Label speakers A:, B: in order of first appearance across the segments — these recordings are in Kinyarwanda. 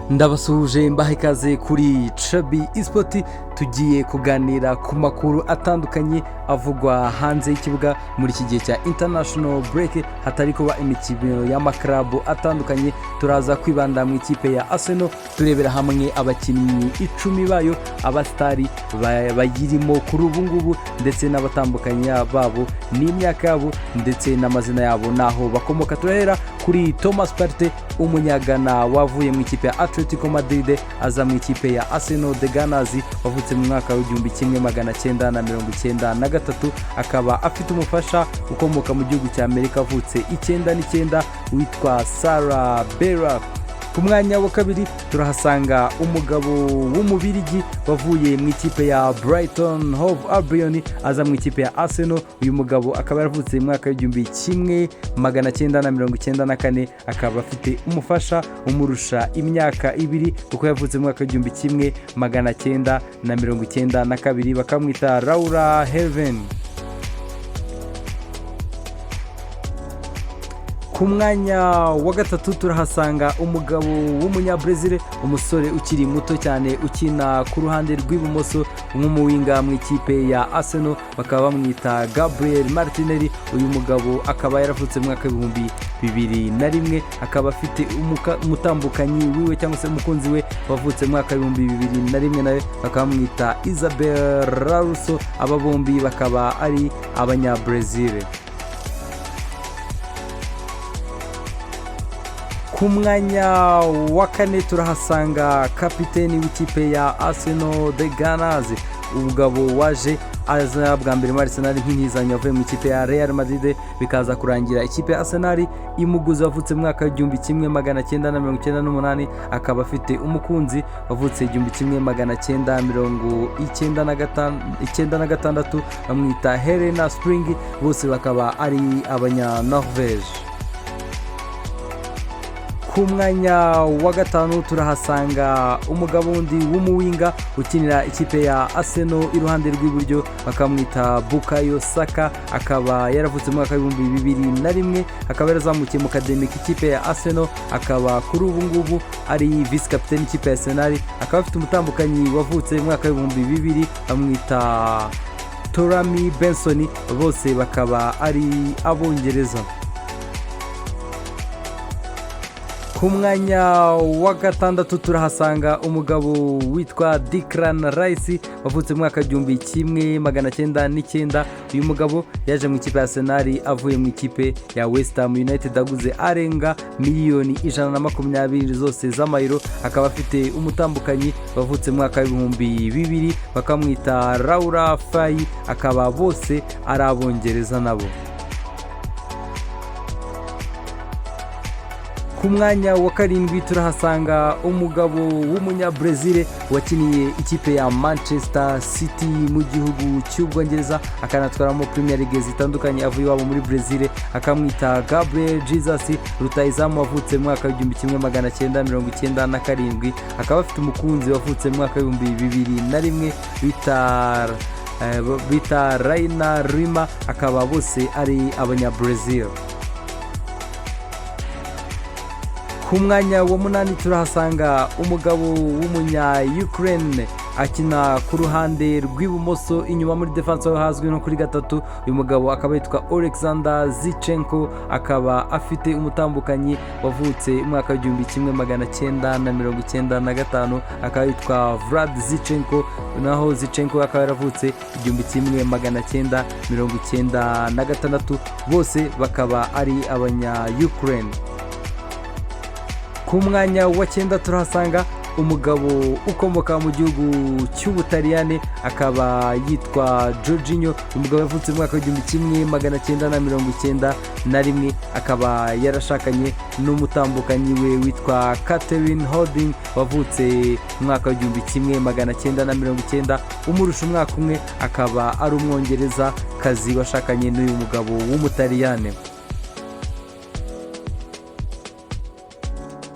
A: Ndabasuhuje, mbaha ikaze kuri Cabi Esport. Tugiye kuganira ku makuru atandukanye avugwa hanze y'ikibuga muri iki gihe cya international break, hatari kuba imikino y'ama club atandukanye. Turaza kwibanda mu ikipe ya Arsenal, turebera hamwe abakinnyi 10 bayo, aba star bayirimo kuri ubu ngubu, ndetse n'abatandukanye babo n'imyaka yabo, ndetse n'amazina yabo n'aho bakomoka. Turahera kuri Thomas Partey, Umunyagana wavuye mu ikipe ya Atletico Madrid aza mu ikipe ya Arsenal the Gunners, wavutse mu mwaka w'1993, akaba afite umufasha ukomoka mu gihugu cya Amerika, avutse 99, witwa Sarah Bera. Ku mwanya wa kabiri turahasanga umugabo w'Umubirigi wavuye mu ikipe ya Brighton Hove Albion aza mu ikipe ya Arsenal. Uyu mugabo akaba yaravutse mu mwaka w'1994, akaba afite umufasha umurusha imyaka 2, kuko yavutse mu mwaka w'1992, bakamwita Laura Heaven. Ku mwanya wa gatatu turahasanga umugabo w'Umunyabrezil, umusore ukiri muto cyane ukina ku ruhande rw'ibumoso nk'umu winger mu ikipe ya Arsenal, bakaba bamwita Gabriel Martinelli. Uyu mugabo akaba yaravutse mu mwaka w'2001, akaba afite umutambukanyi wiwe cyangwa se umukunzi we wavutse mu mwaka w'2001, nawe bakaba bamwita Isabel Larusso. Aba bombi bakaba ari Abanyabrezil. Ku mwanya wa kane turahasanga kapiteni w'ikipe ya Arsenal the Gunners, umugabo waje aza bwa mbere muri Arsenal nk'intizanyo avuye mu ikipe ya Real Madrid, bikaza kurangira ikipe ya Arsenal imuguze, wavutse mu mwaka w'1998, akaba afite umukunzi wavutse 1996, bamwita Helena Spring, bose bakaba ari Abanya Norvege. Ku mwanya wa gatanu turahasanga umugabo wundi w'umu winger ukinira ikipe ya Arsenal iruhande rw'iburyo, bakamwita Bukayo Saka, akaba yaravutse mu mwaka w'2001, akaba yarazamukiye mu academy k'ikipe ya Arsenal, akaba kuri ubu ngubu ari visi kapiteni ikipe ya Arsenal, akaba afite umutambukanyi wavutse mu mwaka w'2000, bamwita Torami Benson, bose bakaba ari Abongereza. Ku mwanya wa gatandatu turahasanga umugabo witwa Declan Rice, wavutse mu mwaka w'1999. Uyu mugabo yaje mu ikipe ya Arsenal avuye mu ikipe ya West Ham United, aguze arenga miliyoni 120 zose z'amayero, akaba afite umutambukanyi wavutse mu mwaka w'2000, bakamwita Laura Faye, akaba bose ari Abongereza nabo. Ku mwanya wa karindwi turahasanga umugabo w'Umunyabrezil wakiniye ikipe ya Manchester City mu gihugu cy'Ubwongereza, akanatwaramo Premier League zitandukanye avuye iwabo muri Brezil, akamwita Gabriel Jesus, rutayizamu wavutse mu mwaka w'1997, akaba afite umukunzi wavutse mu mwaka w'2001 bita Raina Rima, akaba bose ari Abanyabrezil. Ku mwanya wa munani turahasanga umugabo w'Umunya Ukraine akina ku ruhande rw'ibumoso inyuma muri defense, aho hazwi nko kuri gatatu. Uyu mugabo akaba yitwa Alexander Zinchenko, akaba afite umutambukanyi wavutse mu mwaka w'1995, akaba yitwa Vlad Zinchenko, naho Zinchenko akaba yaravutse 1996, bose bakaba ari Abanya Ukraine. Ku mwanya wa cyenda turahasanga umugabo ukomoka mu gihugu cy'Ubutaliyani, akaba yitwa Jorginho. Umugabo yavutse mu mwaka w'1991, akaba yarashakanye n'umutambukanyi we witwa Catherine Holding, wavutse mu mwaka w'1990, umurusha umwaka umwe, akaba ari Umwongereza kazi washakanye n'uyu mugabo w'Umutaliyani.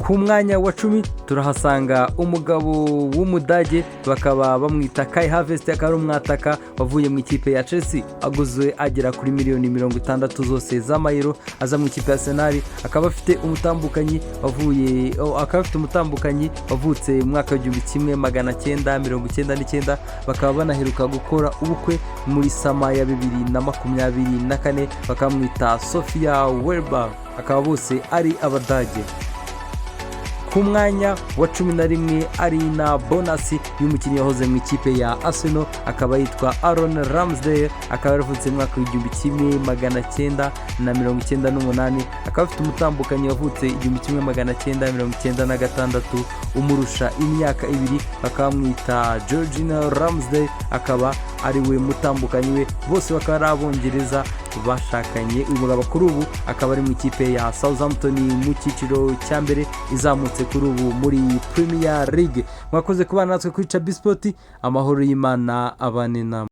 A: Ku mwanya wa 10 turahasanga umugabo w'Umudage, bakaba bamwita Kai Havertz, akaba ari umwataka wavuye mu ikipe ya Chelsea, aguzwe agera kuri miliyoni 60 zose z'amayero, aza mu ikipe ya Arsenal. Akaba afite umutambukanyi wavutse mu mwaka wa 1999, bakaba banaheruka gukora ubukwe muri summer ya 2024, bakamwita Sofia Werber, akaba bose ari Abadage. Ku mwanya wa 11 ari na bonus y'umukinnyi wahoze mu ikipe ya Arsenal, akaba yitwa Aaron Ramsdale, akaba yaravutse mu mwaka wa 1998, akaba afite umutambukanyi wavutse 1996, umurusha imyaka 2, bakamwita Georgina Ramsdale, akaba ari we mutambukanyi we. Bose bakaba ari Abongereza bashakanye. Uyu mugabo kuri ubu akaba ari mu ikipe ya Southampton mu cyiciro cya mbere izamutse kuri ubu muri Premier League. Mwakoze kubana natwe kuri Chabi Sport. Amahoro y'Imana abane namwe.